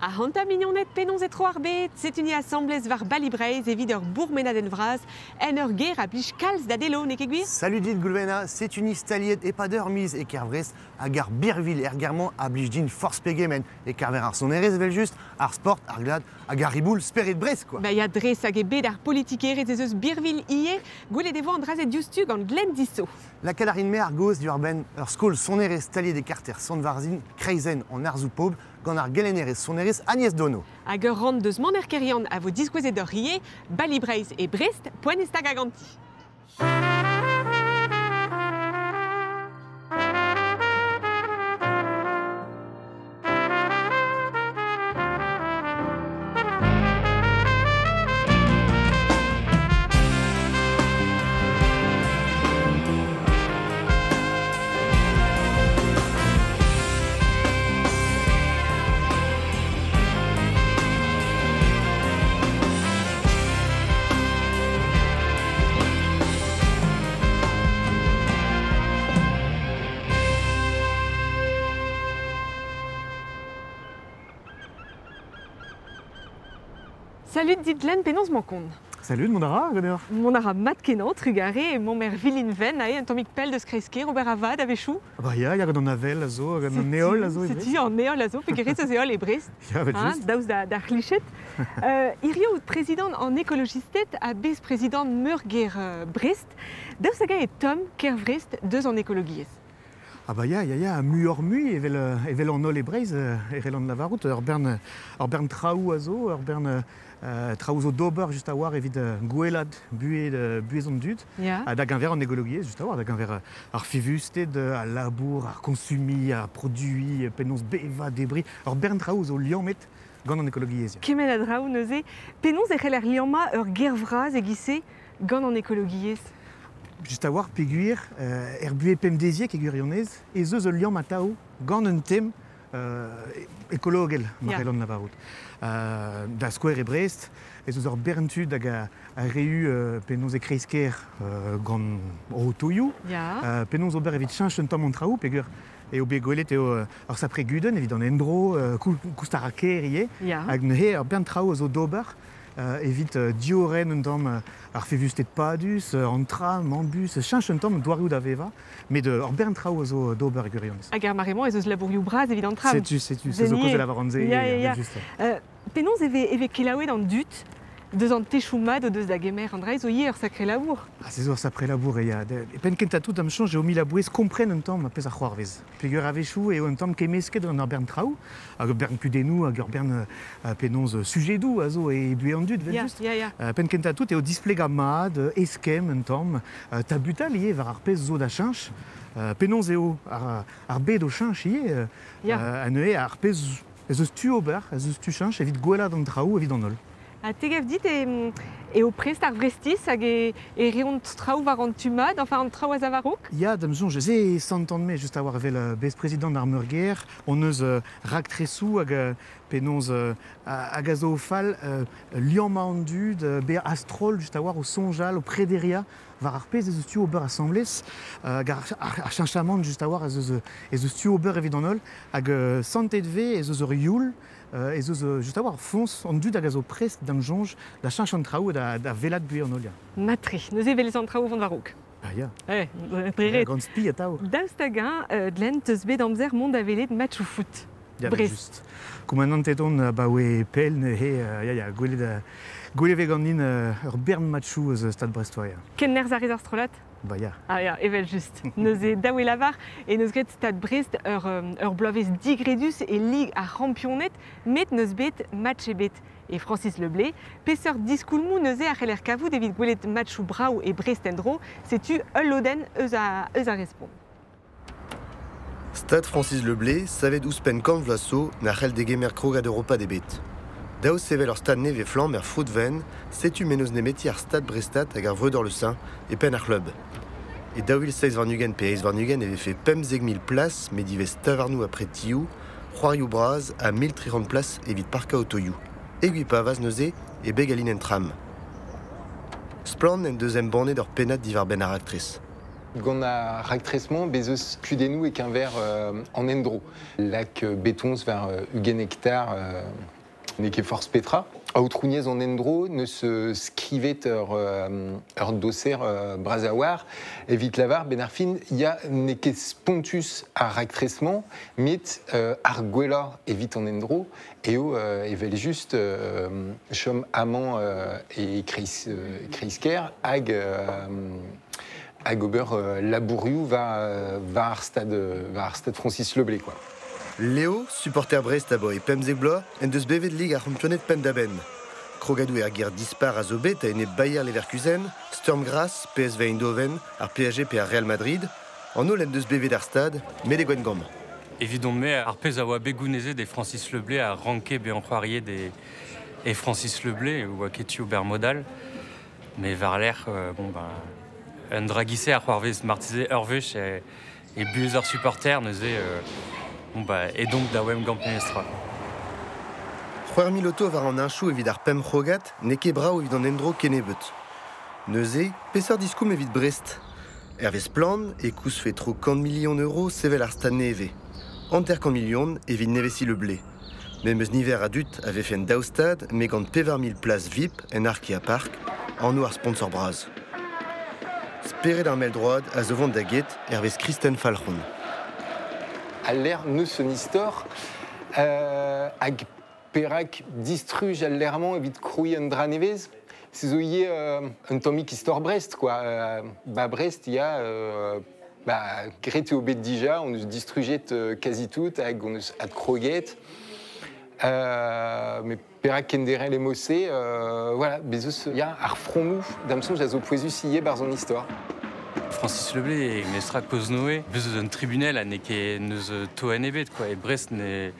Ahanta mignoned penaos e tro ar bed, setu ni asambles war Bali Breizh evit ur bourmenadenn vras en ur gêr a blij kalz da Delo, n'eo ket gwir? Salut dit Goulwena, setu ni staliet e-pad ur miz e Kêr-Vrest hag ar birvilh er gêr-mañ a blij din forzh pegement e-keñver ar sonerezh evel-just, ar sport, ar glad hag ar riboul spered Brest quoi. Ba ya dres hag e bed ar politikerezh ez eus birvilh ivez, gwelet e vo an dra-se diouzhtu gant Glenn Diso. Lakaat a rin-me ar gaoz diwar-benn ur skol sonerezh staliet e karter Sant-Varzhin, kreizenn an arzoù pobl, gant ar gelennerez sonerezh Agnès Dono. Hag ur rann deus Maner Keryann a vo diskouezet deoc'h ivez, Bali Breizh e Brest, poent e stagañ ganti. Salut dit Glenn, penaos 'mañ kont? Salut, mont a ra ganeoc'h? Mont a ra mat-kenañ, trugarez, emaomp er Vilin-Wenn, aze un tammig pell deus kreiz-kêr, ober a vad a-wechoù. Ah bah ya, ya gant an avel a zo, gant an heol a zo e Brest. Setu an heol a zo, peogwir ez eus heol e Brest, Ya, hein, evel-just. daoust d'ar c'hliched. Hirio out prezidant an ekologisted ha besprezidant meurgêr Brest. Daoust hag-eñ eo tomm kêr-Vrest deus an ekologiezh? Ah bah ya, ya, ya, muioc'h-mui evel, evel an holl e Breizh, e c'hellan lavarout, ur bern traoù a zo, ur bern traoù zo d'ober just a-walc'h evit gwellaat buhez, buhez an dud. Ha da geñver an ekologiezh, just a-walc'h, da geñver ar fiñvusted, al labour, ar konsumiñ, ar produiñ, penaos bevañ, debriñ, ur bern traoù zo liammet gant an ekologiezh. Ya. Kement a draoù neuze. Penaos e c'heller liammañ ur ger vras e-giz-se gant an ekologiezh? Just a-walc'h peogwir er buhez pemdeziek e gwirionez ez eus ul liamm atav gant un tem ekologel, ma c'hellan lavarout. Da skouer e Brest ez eus ur bern tud hag a reoù penaos e kreiz-kêr gant otoioù, penaos ober evit cheñch un tamm an traoù peogwir eo bet gwelet eo ur sapre gudenn evit an endro, koust a ra ker ivez, hag neuze ur bern traoù a zo d'ober evit diorren un tamm ar fiñvusted padus, an tram, an bus, cheñch un tamm doareoù da vevañ, met ur bern traoù a zo d'ober e gwirionez. Hag er mare-mañ ez eus labourioù bras evit an tram. Setu, se zo kaoz da lavaran se, evel-just. Penaos e vez kelaouet an dud deus an techoù mat o deus da gemer? An dra zo ivez ur sakre labour. Ah, se zo ur sapre labour, ya. E penn kentañ tout da'm soñj eo mil a-bouez kompren un tamm ar pezh a c'hoarvez. Peogwir a-wechoù eo un tamm kemmesket gant ur bern traoù, hag ur bern kudennoù, hag ur bern penaos sujedoù a zo e buhez an dud, evel-just. Ya, ya, ya. Penn kentañ tout eo displegañ mat, eskemm un tamm, tabutal ivez war ar pezh zo da cheñch. Penaos eo ar bed o cheñch ivez, ha neuze ar pezh ez eus tu ober, ez eus tu cheñch evit gwellaat an traoù evit an holl. Ha te gav dit eo prest ar Vrestiz hag e reont traoù war an tu mat, enfin an traoù a za war-raok? Ya, da'm soñj, se e santan-me just a-walc'h evel besprezidant ar meurgêr, hon eus raktresoù hag penaos hag a zo fall liammañ an dud, bezañ a-stroll just a-walc'h o soñjal, o prederiañ war ar pezh ez eus tu ober asambles, hag ar cheñchamant just a-walc'h ez eus tu ober evit an holl, hag santet 'vez ez eus ur youl, ez eus just a-walc'h foñs an dud hag a zo prest da'm soñj da cheñch an traoù da wellaat buhez an holl, ya. Mat-tre. Neuze e welez an traoù o vont war-raok. Ah ya. Dre ret. Gant spi atav. Daoust hag-eñ, Glenn, teus bet amzer mont da welet matchoù foot? Ya, Brest. Just. Koumanantet on abaoe pell neuze, ya, ya, gwelet 'vez ganin ur bern matchoù eus Stad Brestois, ya. Ken nerzh a rez ar strollad? Ba ya. Ah ya, evel-just. Neuze dav eo lavar e neus graet Stad Brest ur bloavezh digredus e Lig ar C'hampioned, met n'eus bet match ebet. E Francis Le Blé, peseurt diskoulmoù neuze a c'heller kavout evit gwelet matchoù brav e Brest en-dro? Setu ul lodenn eus ar respont. Stad Francis Le Blé, savet ouzhpenn kant vloaz zo, na c'hell degemer krogad europat ebet. Dav sevel ur stad nevez flamm er Froutven, setu mennozh nemeti ar Stad Brestat hag ar Vreudeur Le Saint e penn ar c'hlub. E 2027 pe 28 e vefe 15 000 plas, met ivez tavarnoù ha pretioù, c'hoarioù bras ha 1300 plas evit parkañ otoioù. E Gwipavaz neuze e beg al linenn tram. Splann en deus embannet ur pennad diwar-benn ar raktres. Gant ar raktresmañ bez eus kudennoù e keñver an endro. Lak betoñs war 20 hektar n'eo ket forzh petra. Aotrouniezh an endro neus skrivet ur doser bras a-walc'h evit lavar ben ar fin ya n'eo ket spontus ar raktresmañ met ar gwellañ evit an endro eo evel just chom amañ e kreiz-kêr hag hag ober labourioù war ar stad Francis Leblé, quoi. Léo, supporter Brest aboe 15 bloaz, en deus bevet lig ar c'hampioned penn-da-benn. Krogadoù er ger dispar a zo bet a enep Bayer Leverkusen, Sturm Graz, PSV Eindhoven, ar PSG pe ar Real Madrid, an holl en deus bevet ar stad, met e Gwengamp. Evidon-me, ar pezh a oa bet gounezet e Francis Leblé a ranke bezañ c'hoariet e Francis Leblé, oa ket tu ober modal. Mais war lerc'h, bon ben, un dragise ar c'hoarvez marteze ur wech e buhez ar supporter neuze bon bah, et donc da oem gant penestra. C'hwec'h mil oto war an heñchoù evit ar pemp c'hrogad n'eo ket brav evit an endro kennebeut. Neuze, peseurt diskoulm evit Brest. Hervez Splann e koustfe tro 100 milion euro sevel ar stad nevez. 50 milion evit nevesiñ Le Blé. Memes niver a dud a vefe en daou stad, met gant 4 000 plas VIP en Arkea Park, anv ar sponsor bras. Spered ar mell-droad a zo vont da get hervez Kristen Falc'hon. Al lec'h neus un istor hag perak distruj al lec'h-mañ evit krouiñ un dra nevez. Se zo ivez un tammig istor Brest, quoi. Ba Brest, ya, ba, graet eo bet dija, on eus distrujet kazi tout hag on eus adkroget. Met perak kenderc'hel e-mod-se, voilà, bez eus ya ar fromoù da'm soñj a zo pouezus ivez barzh an istor. Francis Leblé e mestra Koznoe, bez eus un tribunal ha n'eo ket neus toenn ebet, quoi. E Brest ne...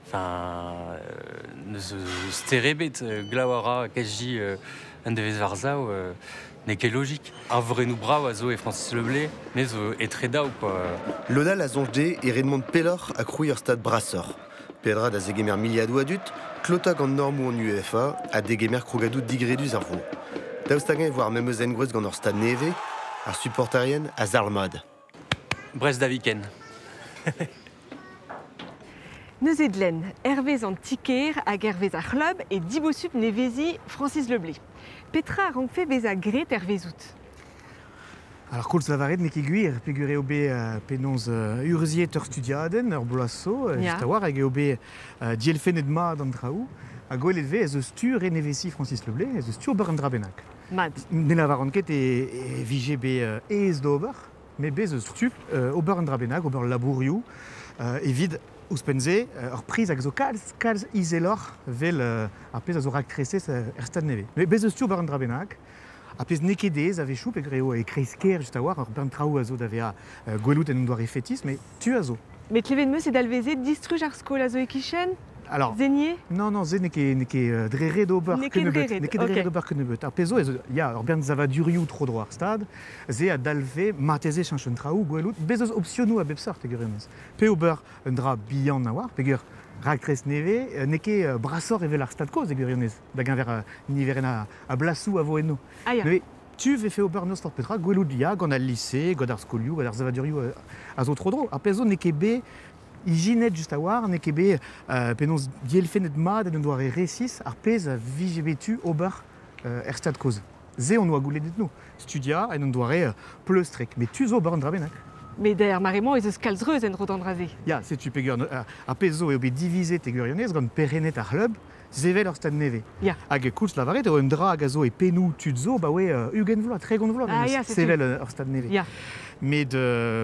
Enfin, neus ster ebet, glav a ra kazi un devezh war zaou, n'eo ket logik. Ar vorennoù brav a zo e Francis Leblé, me zo etre daou, quoi. Lod all a soñj dezhe e ret mont pelloc'h ha krouiñ ur stad brasoc'h. Peadra da zegemer miliadoù a dud, klotañ gant normoù an UEFA ha degemer krogadoù digredus ar vro. Daoust hag-eñ e vo ar memes engroez gant ur stad nevez, ar supporterien a zalc'h mat. Brest da viken. Neuze Dlen, hervez an ti-kêr hag hervez ar c'hlub e dibosupl neveziñ Francis Leblé. Petra a rankfe bezañ graet hervezout? Alors koulz lavaret n'eo ket gwir, peogwir eo bet penaos urzhiet ur studiadenn, ur bloaz zo, just a-walc'h hag eo bet dielfennet mat an traoù, ha gwelet vez ez eus tu renevesiñ Francis Leblé, ez eus tu ober un dra bennak. Mat. Ne lavaran ket e vije bet aes d'ober, met bez eus tu ober un dra bennak, ober labourioù, evit ouzhpenn-se ur priz hag zo kalz, kalz izeloc'h vel ar pezh a zo raktreset er stad nevez. Met bez eus tu ober un dra bennak, ar pezh n'eo ket aes a-wechoù peogwir eo e kreiz-kêr just a-walc'h, ur bern traoù a zo da vezañ gwelout en un doare fetis, met tu a zo. Met klevet 'm eus e dalveze distruj ar skol a zo e-kichen? Alors, Zenier? Non, non, se n'eo ket dre ret ober N'eo ket dre kennebeut. ret, N'eo ket dre ok. ret ober kennebeut. Ar pezh zo, ez eus, ya, ur bern savadurioù tro-dro ar stad, se a dalve marteze cheñch un traoù gwelout, bez eus opsionoù a bep seurt e gwirionez. Pe ober un dra bihan a-walc'h, peogwir raktres nevez, n'eo ket brasoc'h evel ar stad kozh e gwirionez, da geñver niverenn a blasoù a vo eno. Ah, ya. Neuze, tu vefe ober n'eus forzh petra, gwelout ya, gant al lise, gant ar skolioù, gant ar savadurioù a zo tro-dro. Ar pezh zo n'eo ket bet ijinet just a-walc'h, n'eo ket bet penaos dielfennet mat en un doare resis ar pezh a vije bet tu ober er stad kozh. Se on oa goulennet nou. Studia en un doare pleustrek. Met tu zo ober un dra bennak. Met er mare-mañ ez eus kalz reuz en-dro d'an dra-se. Ya, setu peogwir ar pezh zo eo bet divizet e gwirionez gant perc'henned ar c'hlub, sevel ur stad nevez. Hag koulz lavaret eo un dra hag a zo e pennoù tud zo, ba oe 20 vloaz, 30 vloaz, Ah, memes, ya, setu. sevel ur stad nevez. Met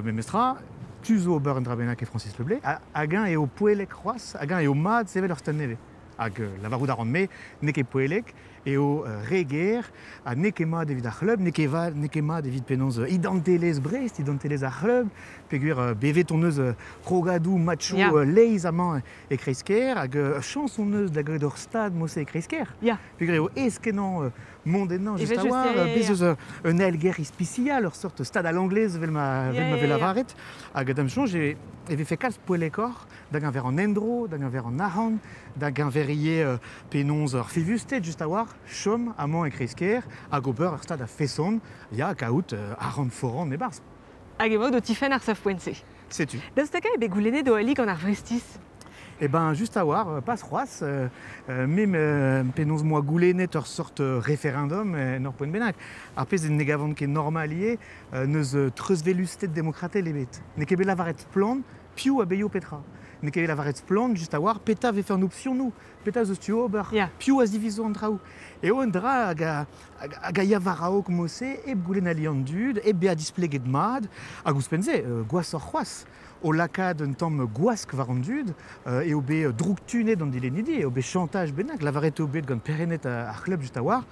memestra, tu zo ober un dra bennak e Francis Leblé, hag-eñ eo poellek c'hoazh, hag-eñ eo mat sevel ur stad nevez. Hag lavarout a ran me, n'eo ket poellek, eo re ger, ha n'eo ket mat evit ar c'hlub, n'eo ket mat evit penaos identelezh Brest, identelezh ar c'hlub, peogwir bevet hon eus krogadoù, matchoù, leizh amañ e kreiz-kêr, hag chañs hon eus da gaout ur stad mod-se e kreiz-kêr. Peogwir eo aes-kenañ mont ennañ just Evel just, a-walc'h, bez eus un aelger ispisial, ur seurt stad a l'anglaise vel ma vel lavaret, hag da'm soñj e vefe kalz poellekoc'h da geñver an endro, da geñver an arc'hant, da geñver ivez penaos ur fevusted just a-walc'h, chom amañ e kreiz-kêr hag ober ur stad a feson, ya kaout arc'hant foran e-barzh. Hag emaout o tifenn ar sav-poent-se. Setu. Daoust hag-eñ eo bet goulennet o ali gant ar Vrestiz? Eh ben, just a-walc'h, pas c'hoazh, me penaos 'moa goulennet ur sort referendum en ur poent bennak. Ar pezh ne gavan ket normal ivez, n'eus treuzwelusted demokratel ebet. N'eo ket bet lavaret splann piv a baeo petra. N'eo ket bet lavaret splann just a-walc'h petra 'vefe an opsionoù, petra zo tu ober, piv a zivizo an traoù. Eo un dra hag a, hag a ya war-raok mod-se, hep goulenn ali an dud, hep bezañ displeget mat, hag ouzhpenn-se, gwashoc'h c'hoazh. O lakaat un tamm gwask war an dud, eo bet drouktunet an dilennidi, eo bet chantaj bennak, lavaret eo bet gant perc'henned ar c'hlub just a-walc'h,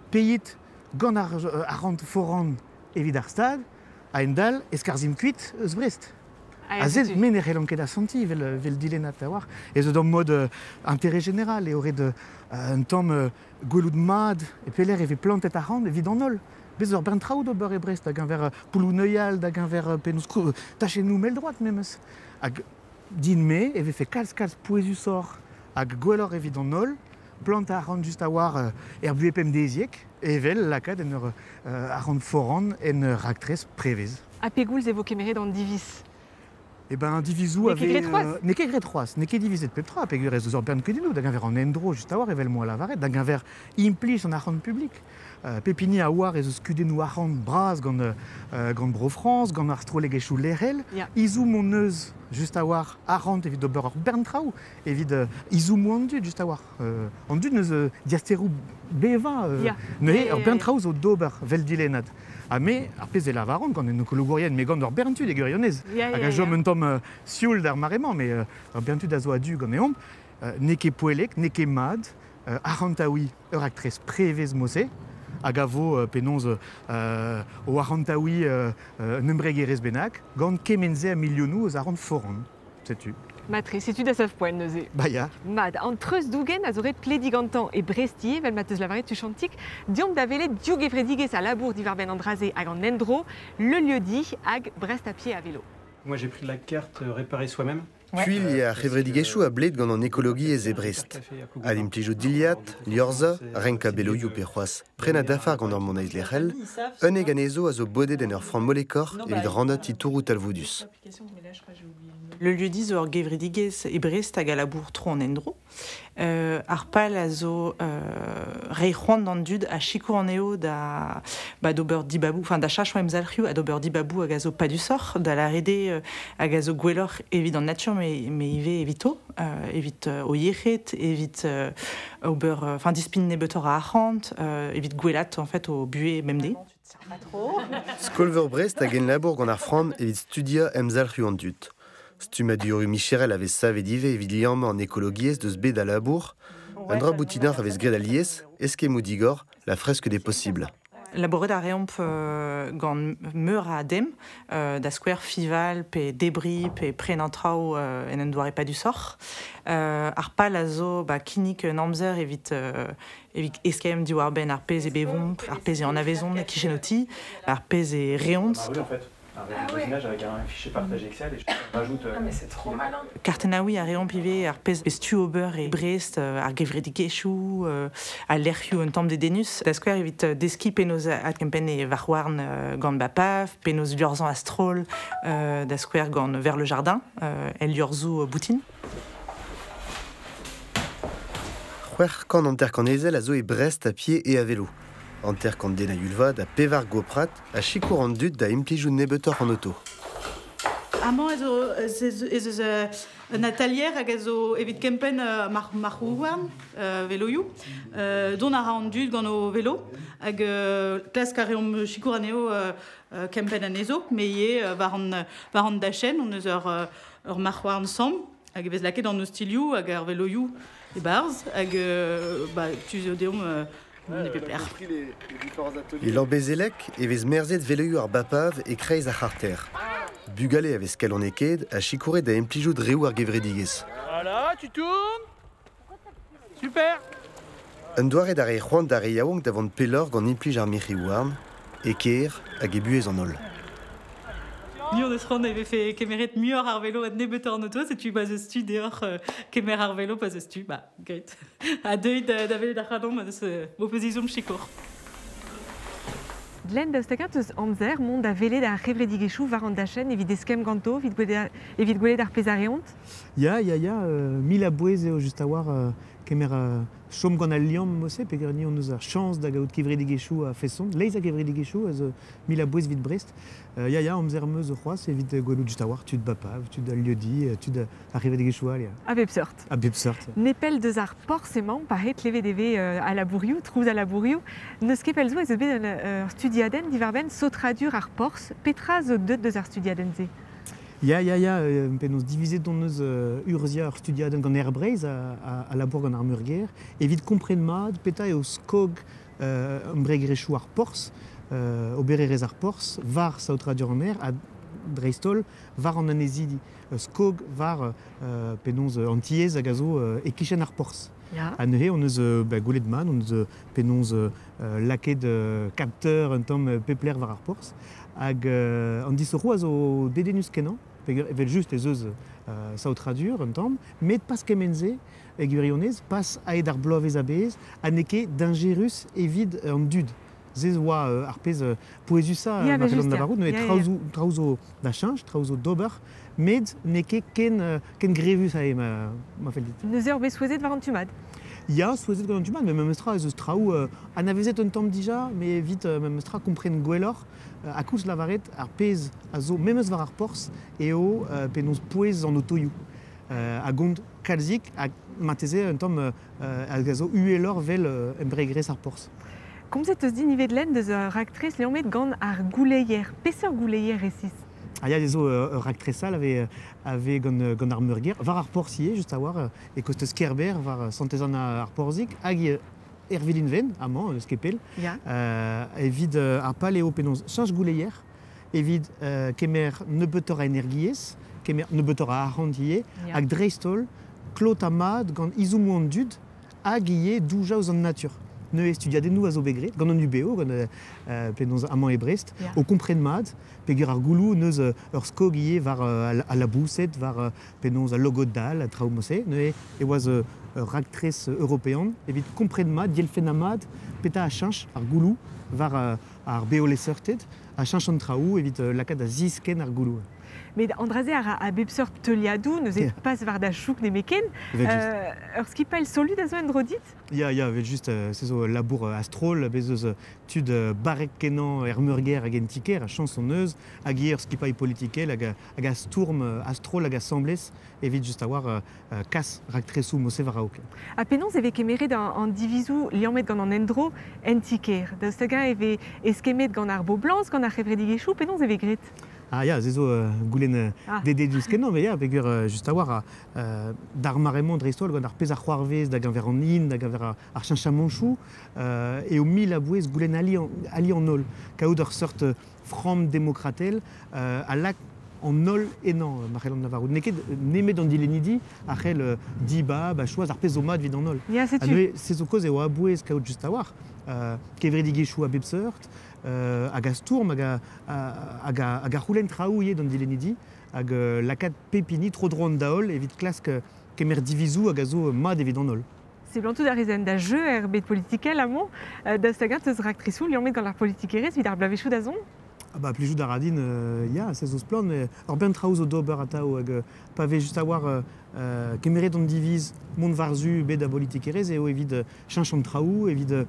paeet gant ar arc'hant foran evit ar stad, a-hend-all e skarzhimp kuit eus Brest. Aze, me ne c'hellan ket asantiñ evel dilennad a-walc'h. Ez eus ur mod intérêt général eo ret un tamm gwelout mat e pelec'h e vez plantet arc'hant evit an holl. Bez ur bern traoù d'ober e Brest da-geñver poullou-neuial, da-geñver penaos tachennoù mell-droad memes. Hag din-me e vefe kalz-kalz pouezusoc'h hag gwelloc'h evit an holl plantañ arc'hant just a-walc'h er buhez pemdeziek evel lakaat en ur arc'hant foran en ur raktres prevez. Ha pegoulz e vo kemeret an diviz? Eh ben, divizoù N'eo ket graet c'hoazh? N'eo ket graet c'hoazh, n'eo ket divizet pep tra, peogwir ez eus ur bern kudennoù da-geñver an endro just a-walc'h evel m'oa lavaret, da-geñver implij an arc'hant publik. Pep hini a oar ez eus kudennoù arc'hant bras gant gant Bro-Frañs, gant ar strollegezhioù lec'hel. Ezhomm hon eus just a-walc'h arc'hant evit ober ur bern traoù, evit ezhommoù an dud just a-walc'h. An dud neus diasteroù bevañ, neuze ur bern traoù zo d'ober 'vel dilennad. Ha me, ar pezh e lavaran gant an ekologourien, me gant ur bern tud e gwirionez, hag a chom un tamm sioul d'ar mare-mañ, mais ur bern tud a zo a-du ganeomp, n'eo ket poellek, n'eo ket mat, arc'hantaouiñ ur raktres prevez mod-se, hag a vo penaos o arc'hantaouiñ un embregerezh bennak, gant kement-se a milionoù eus arc'hant foran. Setu. Matre, setu da sav-poent neuze. Ba ya. Mat, an treuz dougen a zo ret plediñ gantañ e Brest ivez, 'vel ma teus lavaret tuchantik, deomp da welet div gevredigezh a labour diwar-benn an dra-se hag an endro, Le Lieu-dit hag Brest à pied à vélo. Moi j'ai pris la carte réparer soi-même. Puilh eo ar c'hevredigezhioù a bled gant an ekologiezh e Brest. Ad implijout dilhad, liorzhañ, renkañ beloioù pe c'hoazh prenañ dafar gant ur moneiz lec'hel, unnek anezho a zo bodet en ur framm hollekoc'h evit rannañ titouroù talvoudus. Le lieu-dit zo ur gevredigezh e Brest hag a labour tro an endro. Ar pal a zo reiñ c'hoant d'an dud a sikour anezho da ba d'ober dibaboù, enfin da chachañ emzalc'hioù ha d'ober dibaboù hag a zo padusoc'h, da lâret eo hag a zo gwelloc'h evit an natur me ivez evito, evit o yec'hed, evit ober, enfin dispign nebeutoc'h a arc'hant, evit gwelat en fait o buhez bemdez. Skol-veur Brest hag enlabour gant ar framm evit studiañ emzalc'hioù an dud. Stummadurioù micherel a vez savet ivez evit liammañ an ekologiezh deus bet al labour. Un dra boutinoc'h a vez graet alies, eskemmoù digor, la fresque des possibles. Labouret a reomp gant meur a dem, da skouer fival pe debri pe prenañ traoù en un doare padusoc'h. Ar pal a zo ba kinnig un amzer evit evit eskemm diwar-benn ar pezh e bevomp, ar pezh e anavezont e kichen o ti, ar pezh e reont. Un réseau de voisinage avec un fichier partagé Excel et je rajoute. Ah mais c'est trop malin. Kartennaouiñ a reomp ivez ar pezh stu ober e Brest, ar gevredigezhioù, al lec'hioù un tamm dedennus. Da skouer evit deskiñ penaos adkempenn e varc'h-houarn gant Bapaf, penaos liorzhañ a-stroll, da skouer gant Vers le Jardin, el liorzhoù boutin. 650 ezel a zo e Brest à pied et à vélo. 50 den a youl-vat ha pevar goprat a sikour an dud da implijout nebeutoc'h an oto. Amañ ez eus un atalier hag a zo evit kempenn marc'h-houarn, veloioù. Dont a ra an dud gant o velo hag klask a reomp sikour anezho kempenn anezho, met ivez war an dachenn hon eus ur marc'h-houarn samm hag e vez lakaet an ostilhoù hag ar veloioù e-barzh hag ba, tu zo deomp mont e pep lec'h. E Lambezelleg e vez merzet veloioù ar Bapav e-kreiz ar c'harter. Bugale a vez kalonekaet ha sikouret da implijout reoù ar gevredigezh. Voilà, tu tournes. Super. Un doare da reiñ c'hoant d'ar re yaouank da vont pelloc'h gant implij ar mirc'hi-houarn, e kêr hag e buhez an holl. Ni on eus c'hoant e vefe kemeret muioc'h ar velo ha nebeutoc'h an oto, setu pa 'z eus tu deoc'h kemer ar velo pa 'z eus tu, ba, grit. Ha deuit da welet ac'hanomp ma 'z eus ho peus ezhomm sikour. Glenn, daoust hag-eñ 'teus amzer mont da welet ar c'hevredigezhioù war an dachenn evit eskemm ganto, evit gwelet ar pezh a reont? Ya, ya, ya, mil a bouez eo just a-walc'h kemer chom gant al liamm mod-se peogwir ni hon eus ar chañs da gaout kevredigezhioù a-feson, leizh a gevredigezhioù a zo mil a bouez evit Brest. Ya, ya, amzer am eus c'hoazh evit gwelout just a-walc'h tud Bapav, tud al Lieudi, tud ar c'hevredigezhioù all, ya. A bep seurt. A bep seurt. Nepell deus ar porzh emaomp, pa klevet e vez a labourioù, trouz a labourioù. N'eus ket pell zo ez eus bet ur studiadenn diwar-benn saotradur ar porzh. Petra zo deuet deus ar studiadenn-se? Ya, ya, ya, penaos divizet hon eus urzhiañ ur studiadenn gant Air Breizh a labour gant ar meurgêr evit kompren mat petra eo skog embregerezhioù ar porzh, obererezh ar porzh war saotradur an aer ha dreist-holl war an annezidi. Skog war penaos an tiez hag a zo e-kichen ar porzh. Ha neuze hon eus gwelet mat, hon eus penaos lakaet kapteur un tamm pep lec'h war ar porzh. Hag an disoc'hoù a zo dedennus-kenañ, evel-just ez eus saotradur un tamm, met pas kement-se e gwirionez, pas aet ar bloavezh a-bezh, ha n'eo ket dañjerus evit an dud. Se oa ar pezh pouezusañ ma c'hellomp lavarout, neuze traoù zo da cheñch, traoù zo d'ober, met n'eo ket ken grevus aze ma fell dit. Neuze ur bet souezhet war an tu mat? Ya, souezhet gant an tu mat, met memestra ez eus traoù anavezet un tamm dija, met evit memestra kompren gwelloc'h, ha koulz lavaret ar pezh a zo memes war ar porzh eo penaos pouez an otoioù a gont kalzik hag marteze un tamm hag a zo uheloc'h 'vel embregerezh ar porzh. Komzet eus din ivez lenn deus ur raktres liammet gant ar gouleier. Peseurt gouleier resis? Ah ya, zo ur raktres all a vez gant ar meurgêr, war ar porzh ivez, just a-walc'h, e kostez Kerber, war Santez-Anna ar Porzhig, hag er Vilinven, amañ, eus Kepel, evit ar pal eo penaos cheñch gouleier, evit kemer nebeutoc'h a energiezh, kemer nebeutoc'h a arc'hant ivez, hag dreist-holl klotañ mat gant izommoù an dud hag ivez doujañ ouzh an natur. Neuze studiadennoù a zo bet graet gant an UBO, gant penaos amañ e Brest, o kompren mat peger ar gouloù neus ur skog ivez war al laboused, war penaos al logod-dall, ha traoù mod-se. Neuze e oas ur raktres european evit kompren mat, dielfennañ mat petra a cheñch ar gouloù war ar beoleseurted, a cheñch an traoù evit lakaat da ziskenn ar gouloù. Met an dra-se a ra a bep seurt teuliadoù, neuze pas war da chouk nemetken. Ur skipailh solut a zo en-dro dit? Ya, ya, evel-just, se zo labour a-stroll, bez eus tud barrek-kenañ er meurgêr hag en ti-kêr, a chañs hon eus, hag ivez ur skipailh politikel hag a stourm a-stroll hag asambles evit just a-walc'h kas raktresoù mod-se war-raok. Ha penaos e vez kemeret an divizoù liammet gant an endro en ti-kêr? Daoust hag-eñ e vez eskemmet gant ar boblañs, gant ar c'hevredigezhioù, penaos e vez graet? Ah ya, se zo goulenn dedennus-kenañ, met ya, peogwir just a-walc'h d'ar mare-mañ dreist-holl gant ar pezh a c'hoarvez da geñver an hin, da geñver ar cheñchamanchoù, eo mil a bouez goulenn ali an holl, kaout ur seurt framm demokratel a lak an holl ennañ, ma c'hellan lavarout. N'eo ket nemet an dilennidi a c'hell dibab ha choaz ar pezh zo mat evit an holl. Ya, setu. Ha neuze, se zo kaoz eo a-bouez kaout just a-walc'h kevredigezhioù a bep seurt, hag a stourm hag a c'houlenn traoù ivez d'an dilennidi hag lakaat pep hini tro-dro an daol evit klask kemer divizoù hag a zo mat evit an holl. Seblantout a rez da jeu er bed politikel amañ, daoust hag-eñ teus raktresoù liammet gant ar politikerezh evit ar bloavezhioù da zont? Ah bah plijout a ra din, ya, se zo splann, mais ur bern traoù zo d'ober atav hag pa vez just a-walc'h kemeret an diviz mont war-zu bed a bolitikerezh eo evit cheñch an traoù, evit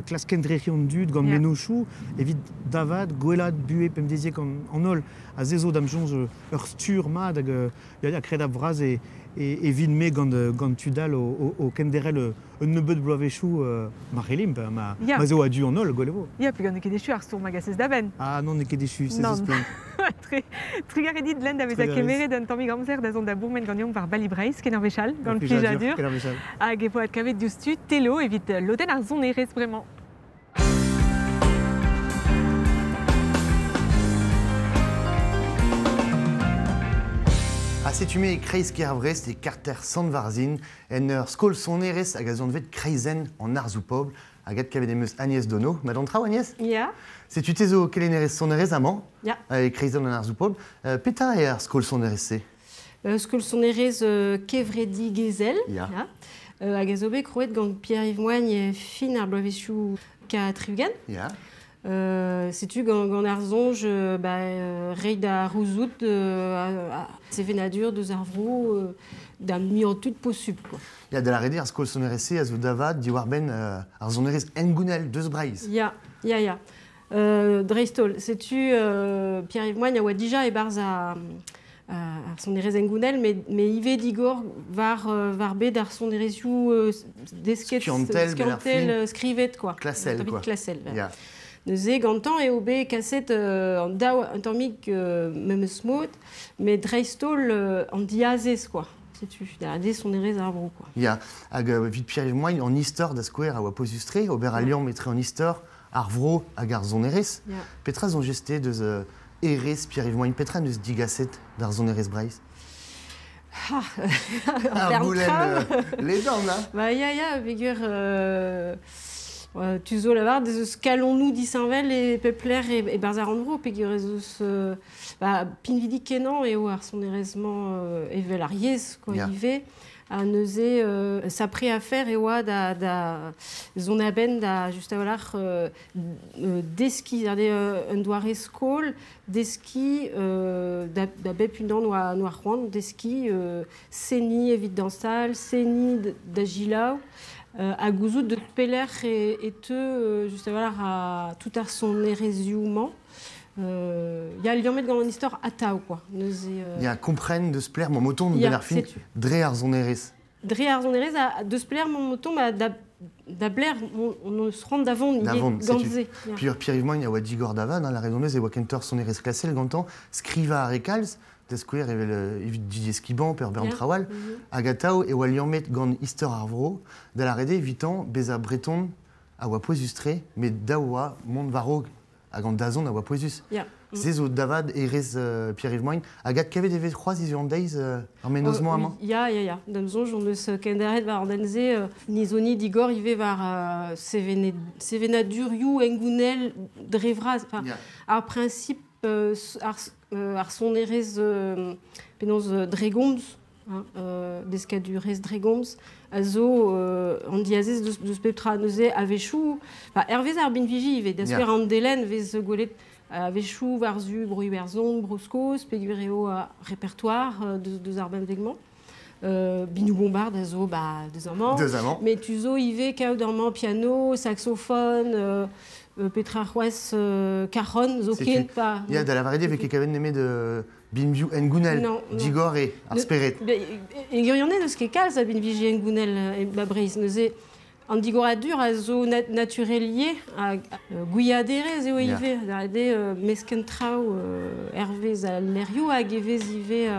klask kendrec'hiñ an dud gant mennozhioù, evit davat gwellaat buhez pemdeziek an holl. Ha se zo da'm soñj ur stur mat hag ya, kredabl vras e vin-me gant tud all o kenderc'hel un nebeud bloavezhioù ma c'hellimp, ma 'z eo a-du an holl, gwell e vo. Ya, peogwir n'eo ket echu ar stourm a gasez da benn. Ah non, n'eo ket echu, se zo splann. Trugarez dit, Lenn, da vezañ kemeret un tammig amzer da zont da bourmen ganeomp war Bali Breizh, ken ur wech all, gant plijadur. Hag e vo adkavet diouzhtu Telo evit lodenn ar sonerezh bremañ. Ha setu-me e kreiz-kêr Brest e karter Sant-Varzhin, en ur skol sonerezh hag a zo anvet Kreizenn an arzoù pobl. Hag adkavet em eus Agnès Dono. Mat an traoù, Agnès? Ya. Setu te zo kelennerez sonerezh amañ, Ya. e kreizenn an arzoù pobl. Petra eo ar skol sonerezh-se? Skol sonerezh kevredigezhel. Ya. Ya. Hag a zo bet krouet gant Pierre-Yves Moigne fin ar bloavezhioù 80. Ya. Setu gant ar soñj ba, reiñ da rouzout a sevenadur deus ar vro da muiañ tud posubl, quoi. Ya, da lâret eo ar skol sonerezh-se a zo da vat diwar-benn ar sonerezh hengounel deus Breizh. Ya, ya, ya. Dreist-holl, setu Pierre-Yves Moigne a oa dija e-barzh ar sonerezh hengounel, met ivez digor war bed ar sonerezhioù desket, Skiantel, ben ar skiantel, fin. Skrivet, quoi. Klasel, Evit quoi. Klasel, ouais. Ya. Neuze, gantañ eo bet kaset an daou un tammig memes mod, met dreist-holl an diazez, quoi. Setu, da ade sonerezh ar vro, quoi. Ya, hag evit Pierre-Yves Moigne, an istor da skouer a oa pouezus-tre, ober a liamm etre an istor, ar vro hag ar sonerezh. Ya. Petra soñjez-te deus erez Pierre-Yves Moigne, petra neus digaset d'ar sonerezh Breizh? Ah, Ar bern goulenn, traoù. ledan, hein? Ba, ya, ya, peogwir, tu zo lavar deus eus kalonoù disheñvel e pep lec'h e barzh ar rannvro, peogwir ez eus ba, pinvidik kenañ eo ar sonerezh-mañ evel ar yezh, quoi, Ya. ivez. Ha neuze sapre afer e oa da zont a-benn da just a-walc'h deskiñ, c'est-à-dire un doare skol, deskiñ da bep unan noa c'hoant, deskiñ seniñ evit dañsal, seniñ da gilaou, ha gouzout deus pelec'h e teu just a-walc'h a tout ar sonerezhioù-mañ. Ya liammet gant an istor atav, quoi. Neuze, Ya kompren deus pler mon moton Ya, ben ar fin setu. dre ar sonerezh. Dre ar sonerezh, a deus pler mon moton, ba, da bler, on eus c'hoant da vont, Da ivez, vont, gant setu. se, ya. Puis Pierre-Yves Moigne a oa digor da vat, hein, la raison e oa kentoc'h sonerezh klasel gantañ, skrivañ ar rekalz, da skouer evel evit Didier Squiban, per Bern Ya. Trawal, hag atav e oa liammet gant istor ar vro, da la rede evitan bezañ breton a oa pouezus-tre, met da oa mont war-raok hag an dazont a oa pouezus. Ya. Se zo da vat erez Pierre-Yves Moigne, hag adkavet e vez c'hoazh hiziv an deiz ar mennozh-mañ amañ? Ya, ya, ya. D'am soñj, on eus kenderc'het war an den-se nizoni digor ivez war sevenadurioù hengounel dre vras. Enfin, Ya. ar principe ar sonerezh penaos dre gomz, hein, deskadurezh dre gomz, a zo an diazez deus pep tra neuze a-wechoù, enfin, hervez ar binviji ivez, da Ya. skouer an delenn vez gwelet a-wechoù war-zu Bro-Iwerzhon, Bro-Skos, peogwir eo a répertoire deus ar benveg-mañ. Binoù bombard a zo, ba, deus amañ. Deus amañ. Met tu zo ivez kaout amañ piano, saxophone, petra c'hoazh, caron, zo Setu. ken pa. Ya, da lavaret eo vez ket kavet nemet binvioù hengounel, Non, non. digor eo, ar Ne- spered. Be, e gwirionez n'eus ket kalz a binviji hengounel e ba Breizh. Neuze, an digoradur a zo naturelier, a gwiaderez eo Ya. ivez. Da eo mesken traoù hervez al lec'hioù hag evez ivez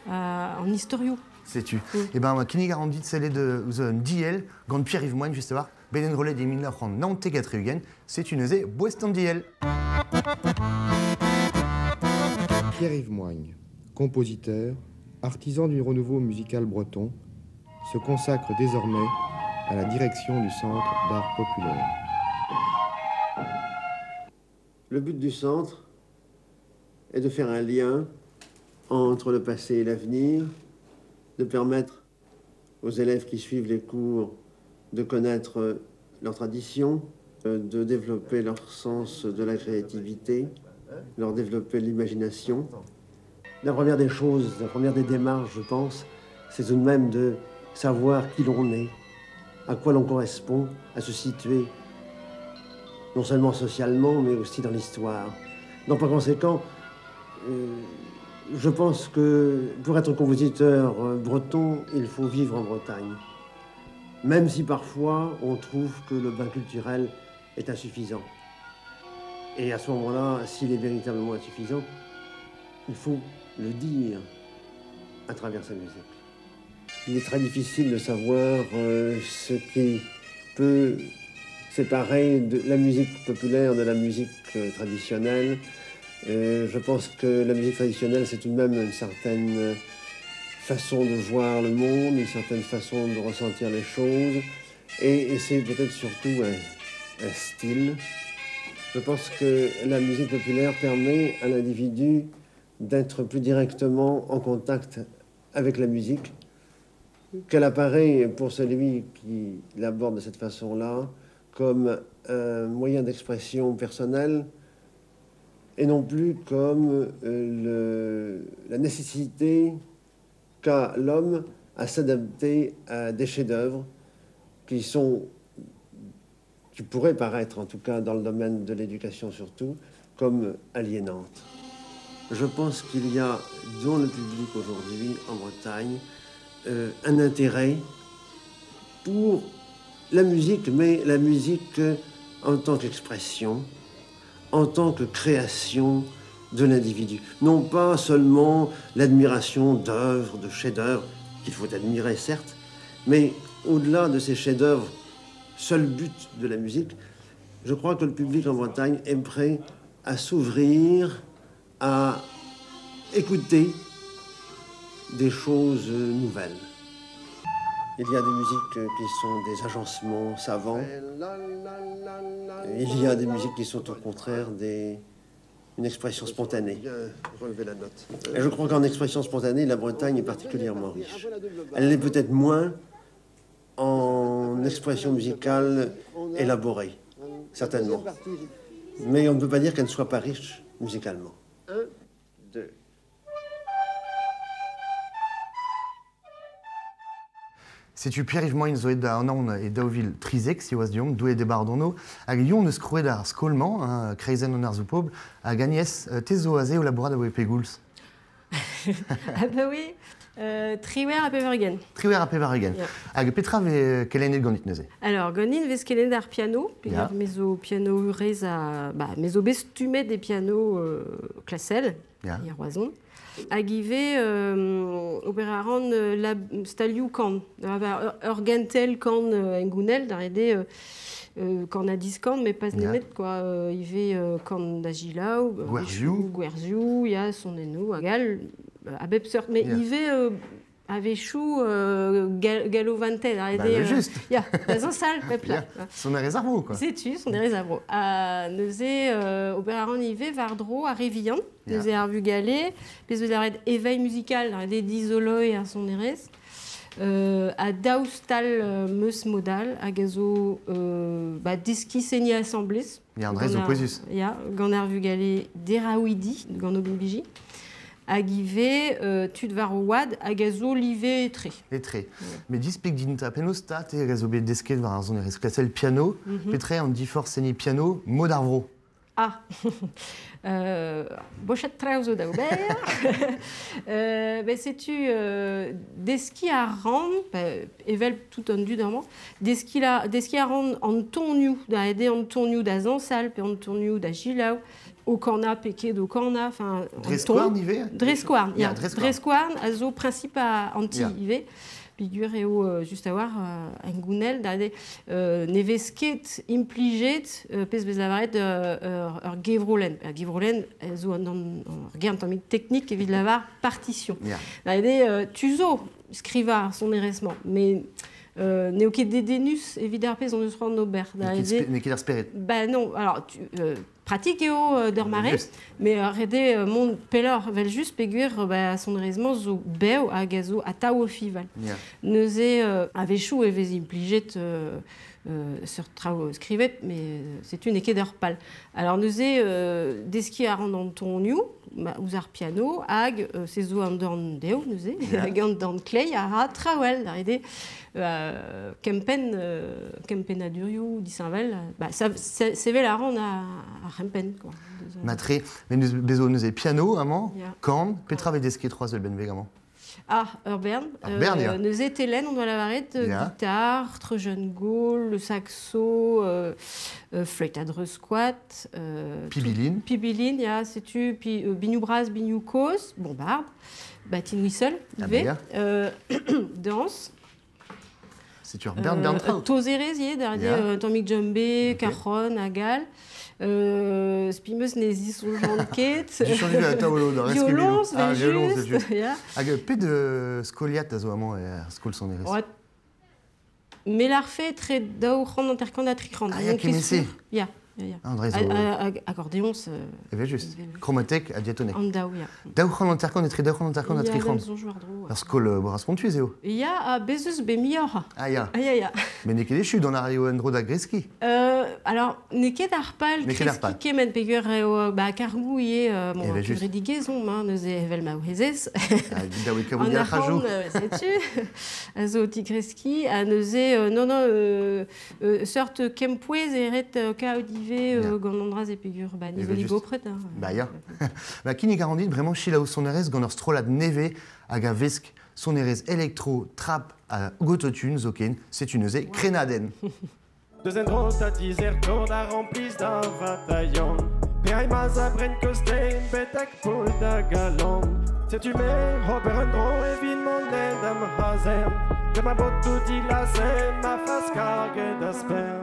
an istorioù. Setu. Eh ben, ma kinnig a ran dit sellet ouzh un diell gant Pierre-Yves Moigne, just a-walc'h, bet enrollet e 1994, setu neuze boest an diell. Pierre-Yves Moigne, compositeur, artisan du renouveau musical breton, se consacre désormais à la direction du Centre d'art populaire. Le but du centre est de faire un lien entre le passé et l'avenir, de permettre aux élèves qui suivent les cours de connaître leur tradition, de développer leur sens de la créativité, leur développer l'imagination. La première des choses, la première des démarches, je pense, c'est tout de même de savoir qui l'on est, à quoi l'on correspond, à se situer, non seulement socialement, mais aussi dans l'histoire. Donc par conséquent, je pense que pour être compositeur breton, il faut vivre en Bretagne. Même si parfois on trouve que le bain culturel est insuffisant. Et à ce moment-là, s'il est véritablement insuffisant, il faut le dire à travers sa musique. Il est très difficile de savoir ce qui peut séparer de la musique populaire de la musique traditionnelle. Je pense que la musique traditionnelle, c'est tout de même une certaine façon de voir le monde, une certaine façon de ressentir les choses. Et c'est peut-être surtout un style. Je pense que la musique populaire permet à l'individu d'être plus directement en contact avec la musique, qu'elle apparaît pour celui qui l'aborde de cette façon-là comme un moyen d'expression personnelle et non plus comme la nécessité qu'a l'homme à s'adapter à des chefs-d'œuvre qui pourraient paraître, en tout cas dans le domaine de l'éducation surtout, comme aliénantes. Je pense qu'il y a dans le public aujourd'hui, en Bretagne, un intérêt pour la musique, mais la musique en tant qu'expression, en tant que création de l'individu. Non pas seulement l'admiration d'œuvres, de chefs-d'œuvre, qu'il faut admirer certes, mais au-delà de ces chefs-d'œuvre, seul but de la musique, je crois que le public en Bretagne est prêt à s'ouvrir, à écouter des choses nouvelles. Il y a des musiques qui sont des agencements savants. Il y a des musiques qui sont au contraire une expression spontanée. Et je crois qu'en expression spontanée, la Bretagne est particulièrement riche. Elle l'est peut-être moins en expression musicale élaborée, certainement. Mais on ne peut pas dire qu'elle ne soit pas riche musicalement. 1, 2. Setu Pierre-Yves Moign zo da anaon e daouvil trizek, siwazh deomp, doue de bardono, hag yon eus krouet ar skol-mañ, hein, kreizenn an arzoù pobl, hag Agnès, te zo aze o labourat a pegoulz. Ah bah oui, triwer a pevargen. Triwer a pevargen. Yeah. Hag petra vez kelennet ganit neuze? Alors, ganin vez kelennet ar piano, peogwir me zo piano urez a... Bah, me zo bet stummet des piano klasel, Ya. e Roazhon. Hag ivez ober a ran la stalioù kan. Ur gentel kan engounel, da rede kan a diskan, mais pas nemet, quoi. Ivez kan da gilaou, Gwerzioù. Gwerzioù, ya, son eno, hag all, a bep seurt. Mais ivez a-wechoù galovantel, da rede... Bah, juste. Ya, da zan sal, pep la. Son erez ar vro, quoi. Setu, son erez ar vro. Neuze ober a ran ivez war-dro ar re vihan, neuze ar vugale, pezh eus ar red éveil musical, ar red dizoloi ar son erez, a daou stal meus modal, hag a zo ba, deski seni assemblez. Ya, an rez zo pouezus. Ya, gant ar vugale deraouidi, gant o binviji. Hag ivez tud war o oad hag a zo live etre. Etre. Mais displeg din ta penaos ta te hag a zo bet desket war ar sonerezh klasel piano, petre an diforc'h seniñ piano mod ar vro. Ah, bochet traoù zo da ober. Ben setu deski a ran, evel tout an dud amañ, deski a ran an tonioù, da ede an tonioù da zañsal pe an tonioù da gilaou, o kana pe ket o kana, enfin... Dre skouarn ivez? Dre skouarn, ya. Dre skouarn a zo principe a anti ivez. Peogwir eo just a war engounel, da ede ne vez ket implijet pezh bez lavaret ur gevrolenn. Ur gevrolenn zo ur ger un tammig teknik evit lavar partition. Da ede tu zo skrivañ ar sonerezh-mañ, mais n'eo ket dedennus evit ar pezh on eus c'hoant d'ober. N'eo ket ar spered. Bah non, alors pratik eo d'ur mare, mais rede mont pelloc'h vel just peogwir ba sonerezh-mañ zo bev hag a zo atav o fival. Neuze a-wechoù e vez implijet seurt traoù skrivet, mais setu n'eo ket ur pal. Alors neuze deskiñ a ran an tonioù, ouzh ar piano, hag se zo an dorn dezho neuze, hag an dorn kleiz a ra traoù da rede kempenn kempennadurioù disheñvel, ba sevel a ran ar c'hempenn, quoi. Matre, mais bezo neuze piano amañ, kan, petra vez desket c'hoazh vel benveg amañ? Ah, ur bern. Ur bern, ya. Neuze telenn, on doit lavaret, guitare, trejeune gaul, le saxo, flûte à dreux squat. Pibilin. Pibilin, ya, setu, pi, biniou bras, biniou kozh, bombarde, batin whistle, ivez, danse. Setu ur bern bern traoù. Tozerez ivez, da rede tammig djembe, cajon, hag all. Spimeus ne zisonjant ket. Du a taolo, da Violons, vel just. Hag pet skoliad a zo amañ er skol sonerezh? Ouais, Me l'arfe tre 250 ha 300. Ah, ya, kement-se. Ya, ya, ya. An dre zo- Hag accordéon, Evel just. Kromatek ha diatonek. An daou, ya. 250, etre 250 ha Ya, 300. da'm soñj war-dro, ouais. Ur skol bras spontus eo. Ya, ha bez eus bet muioc'h. Ah ya. Ah ya, ya. Met n'eo ket echu d'an ar eo en-dro da greskiñ. Alors, n'eo ket ar pal N'eo ket ar pal. kreskiñ kement peogwir eo, ba, kargoù ivez, bon, Evel just. kevredigezh omp, hein, neuze evel ma ouezez. Ah, daou e kavout An ar c'hajoù. arc'hant, setu, a zo tigreski, ha neuze, non, non, seurt kempouez e ret kaout ivez gant an dra e peogwir, ba, Evel nizo just. gopret, hein. Ba ya. Ba, kinnig a ran dit bremañ selaou sonerezh gant ur strollad nevez hag a vesk sonerezh elektro, trap ha autotune zoken, setu neuze Krenadenn. Deus en dro da dizer tord a remplis da vataillon. Per maz a bren kostein betak pol da galon. Setu me Robert en dro evit mon ed am c'hazern. De ma botou di la sen, ma fas karget a spern.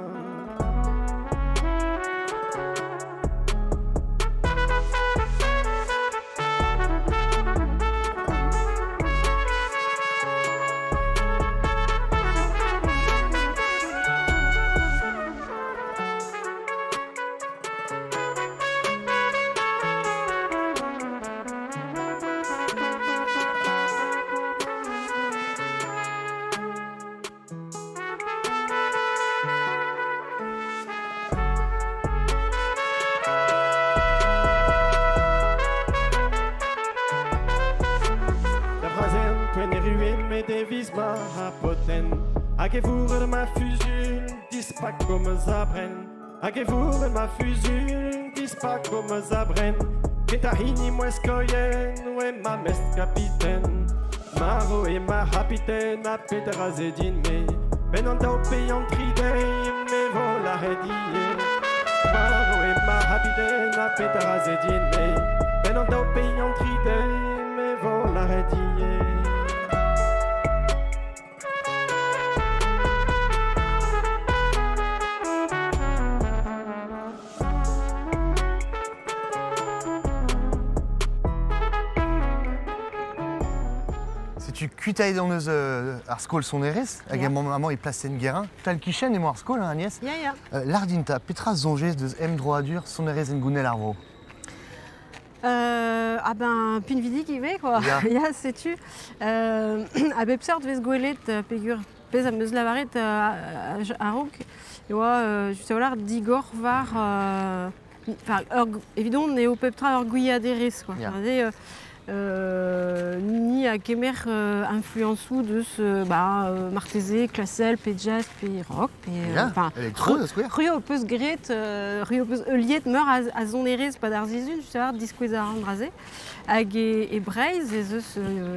Da brazen poen eruen me deviz ma hapoten. Hag e vourre ma fuzul, dispak o ma zabren. Hag e vourre ma fuzul, dispak o ma zabren. Ket a hini mouez koien, oe ma mest kapiten. Maro e ma c'hapiten a peter a zedin me. Ben an daou peian tridei, me vo la redie. Maro e ma c'hapiten a peter a zedin me. Ben an daou peian tridei, me vo la redie. Setu kuitaet an eus ar skol sonerezh, hag Ya. amañ amañ e plasenn Guérin. Tal kichen emañ ar skol, hein, Agnès? Ya, ya. Lardinta, petra soñjez deus emdroadur sonerezh en gounel ar vro? Ah ben, pinvidik ivez, quoi. Ya. Ya, setu. A bep seurt vez gwelet peogwir pezh am eus lavaret a-raok, e oa just a-walc'h digor war, enfin, ur evidon eo pep tra ur gwiaderez, quoi. Ya. Enfin, ni a kemer influensoù deus ba, marteze, klasel, pe jazz, pe rock, pe, Ya, enfin, elektro, da skouer. Ru ho peus graet, ru ho peus heuliet meur a sonerezh pad ar sizhun, just a-walc'h diskouez ar an dra-se. Hag e Breizh ez eus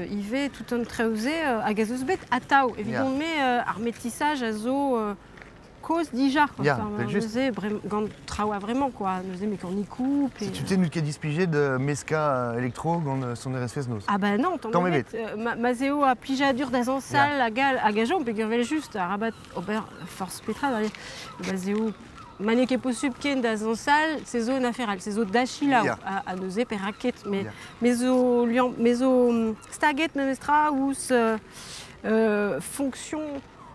ivez tout an traoù-se hag ez eus bet atav. Evidon Ya. me ar métissage a zo kozh dija, quoi. Ya, Enfin, vel just. neuze, gant traoù a vraiment, quoi. Neuze mekanikou, pe, Setu te n'out ket displijed meska elektro gant sonerezh fest-noz. Ah bah non, tamm Tamm ebet. ebet. Ma zeo a plijadur da zañsal Ya. hag al, hag a jom, peogwir vel just, arabat ober forzh petra, da ma zeo ma n'eo ket posubl ken da zañsal, se zo un afer all, se zo dachilaou Ya. a neuze pe raket, Ya. me zo liamm, me zo staget memestra ouzh fonction,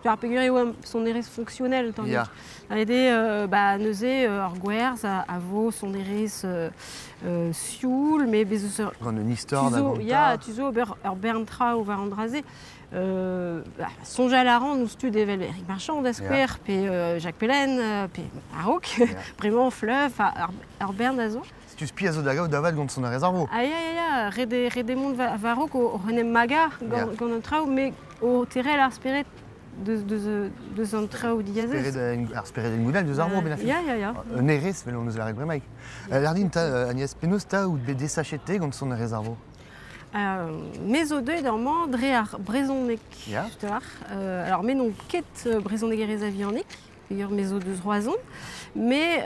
tu vois, peogwir eo sonerezh fonctionnel, tamm Ya. ebet. A ede, ba, neuze, ur gwerz a vo sonerezh sioul, mais bez eus ur Gant un istor da Tuzo, gontañ. ya, tuzo ober ur bern traoù war an dra-se. Bah, soñjal a ran ouzh tud evel Erik Marchand da skouer, Ya. pe Jacques Pellen, pe a-raok, Ya. bremañ Fleuve, ar bern a zo. Setu spi a zo da gaout da vat gant sonerezh ar vro. Ah, ya, ya, ya, ret eo mont war-raok o en em magañ Ya. gant an traoù, mais o terrel ar spered deus an traoù diazez. Spered ar spered en goudal deus ar vro, ben a fin. Ya, ya, ya. Un erez, vel on eus lâret bremaik. Lardin, ta, Agnès, penaos ta out bet desachet-te gant sonerezh ar vro? Me zo deuet amañ dre ar brezhoneg, Ya. just a-walc'h. Alors, me n'on ket brezhonegerez a vihanik, peogwir me zo deus Roazhon, mais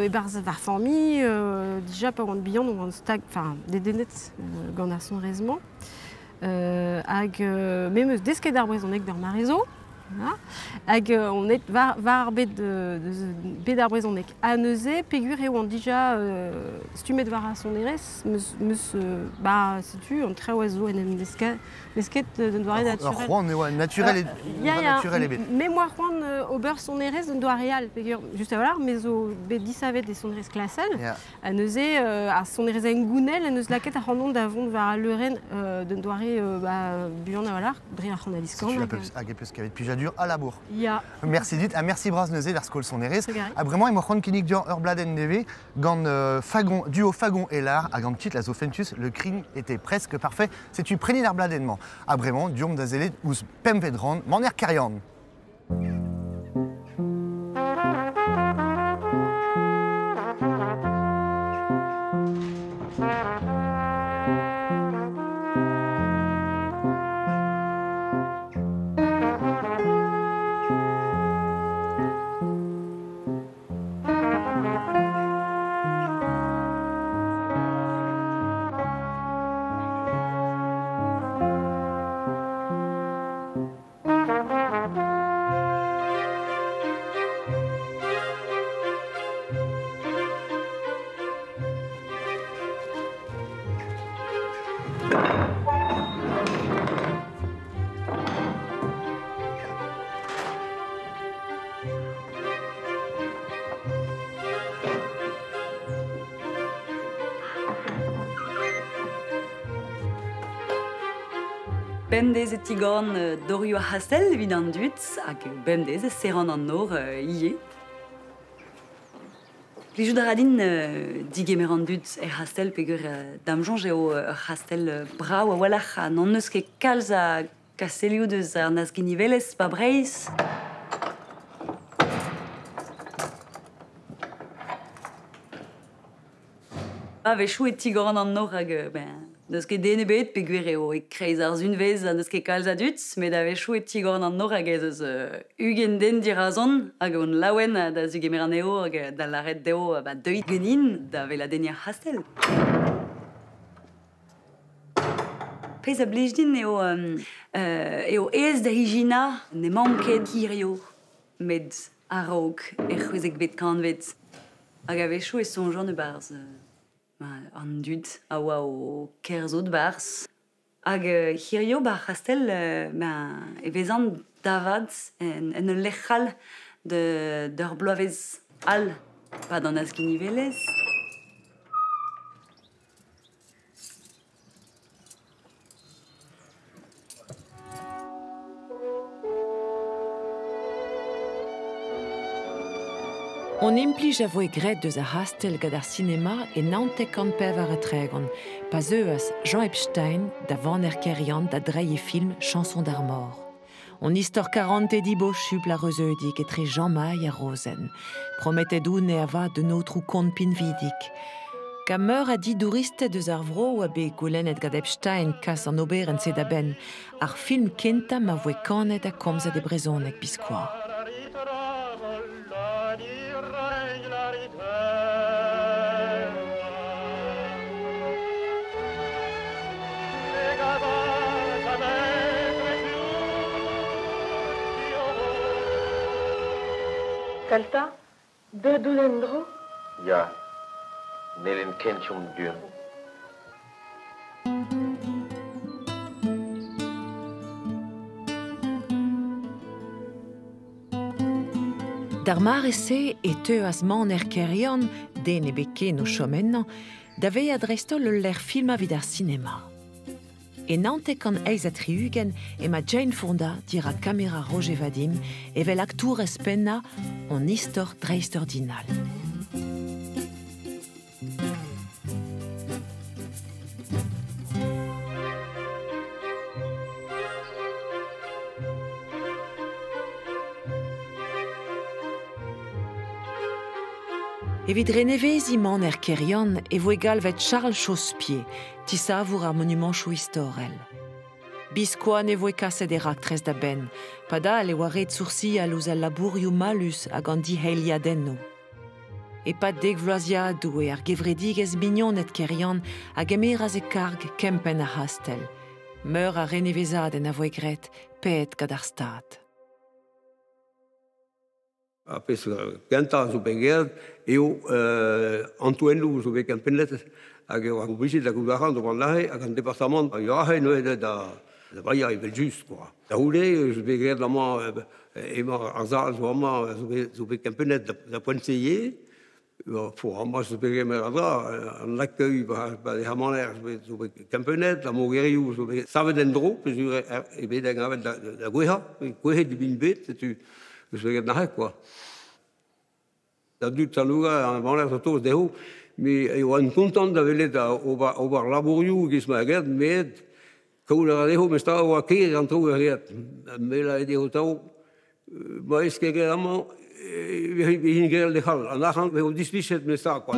e-barzh war familh, dija pa oan bihan, oan stag, enfin, dedennet gant ar sonerezh-mañ. Hag me 'm eus desket ar brezhoneg d'ar mare zo. Hag on est war ar bet bet ar brezhoneg. Ha neuze peogwir eo an dija stummet war ar sonerezh meus ba setu an traoù a zo en em desket d'un doare naturel. Ur c'hoant eo naturel naturel ebet. Me moa c'hoant ober sonerezh d'un doare all peogwir just a-walc'h me zo bet disavet e sonerezh klasel. Ha neuze ar sonerezh engounel en deus lakaet ac'hanon da vont war al leurenn d'un doare buan a-walc'h dre ar c'han-ha-diskan. Hag e peus kavet plijadur a labour. Ya. Merci dit, ha merci bras neuze d'ar skol sonerezh. Ha bremañ emañ c'hoant kinnig deoc'h ur bladenn nevez gant Fagon, duo Fagon et Lar hag an titl a zo fentus, le crime était presque parfait. Setu prenin ar bladenn-mañ. Ha bremañ, diomp da sellet ouzh pempvet rann Maner Keryann. Bemdez e tigorn dorioù ar c'hastell evit an dud hag bemdez e serran an nor ivez. Plijout a ra din digemer an dud er c'hastell peogwir da'm soñj eo ur c'hastell brav a-walc'h ha n'hon eus ket kalz a kastellioù deus ar Nazginivelezh ba Breizh. A-wechoù e tigorn an nor hag ben, n'eus ket den ebet peogwir eo e-kreiz ar sunvezh ha n'eus ket kalz a dud, met a-wechoù e tigorn an nor hag ez eus 20 den dirazon hag on laouen da zegemer anezho hag da lâret dezho ba deuit ganin da weladenniñ ar c'hastell. Pezh a blij din eo eo aes da ijinañ n'emaomp ket hirio, met a-raok er c'hwezekvet kantved. Hag a-wechoù e soñjan e-barzh an dud a oa o kerzhout 'barzh. Hag hirio ba'r c'hastell e vezan davad en ul lec'h all d'ur bloavezh all, pa d'an Azginivelezh. On implij a voe graet deus ar c'hastell gant ar sinema e 1934 pa zeuas Jean Epstein da vaner Keryann da dreiñ e film Chanson d'Armor. On istor karante dibochupl ha reuzeudik etre Jean Maille ha Rozenn. Prometet oun eo avat d'un aotrou kont pinvidik. Gant meur a di douristed eus ar vro oa bet goulennet gant Epstein kas an oberenn-se da benn, ar film kentañ ma voe kanet ha komzet e brezhoneg biskoazh. Kalta, deuet out en-dro ? Ya, n'hellen ken chom buan. D'ar mare-se e teuas maner Keryann, den ebet ken o chom ennañ, da vezañ dreist-holl ul lec'h filmañ evit ar sinema. E 1968 emañ Jane Fonda dirak kamera Roger Vadim evel aktourez pennañ an istor dreistordinal. Evit reneveziñ maner Keryann e voe galvet Charles Chaussepied, tisavour ar monumantoù istorel. Biskoazh ne voe kaset e raktres da benn, padal e oa ret soursial ouzh al labourioù mallus hag an diheiliadennoù. E-pad dek vloaziadoù eo ar gevredigezh Mignoned Keryann a gemeras e karg kempenn ar c'hastell. Meur a renevezadenn a voe graet, paeet gant ar Stad. Ar pezh kentañ zo bet graet eo an toennoù zo bet kempennet hag e oa oblijet da gaout arc'hant d'ober neuze hag an departamant a yoa aze neuze da da baeañ evel-just quoi. Da c'houde eus bet graet amañ emañ ar sal zo amañ zo bet kempennet da poent-se ivez. Amañ zo bet kemer a dra, an accueil ba e amaner zo bet kempennet, ar mogerioù zo bet savet en-dro, peogwir eo bet engravet da gouezhañ, kouezhet int bet, setu eus bet nac'het quoi. Da dud Sant-Louga, an amaner zo tost dezho, met e oan kontant da welet ober labourioù e-giz ma graet, met kaout a ra dezho memestra e oa ker an traoù graet. Me lâre dezho atav, ma vez ket graet amañ, e vin graet lec'h all. An arc'hant eo dispichet memestra quoi.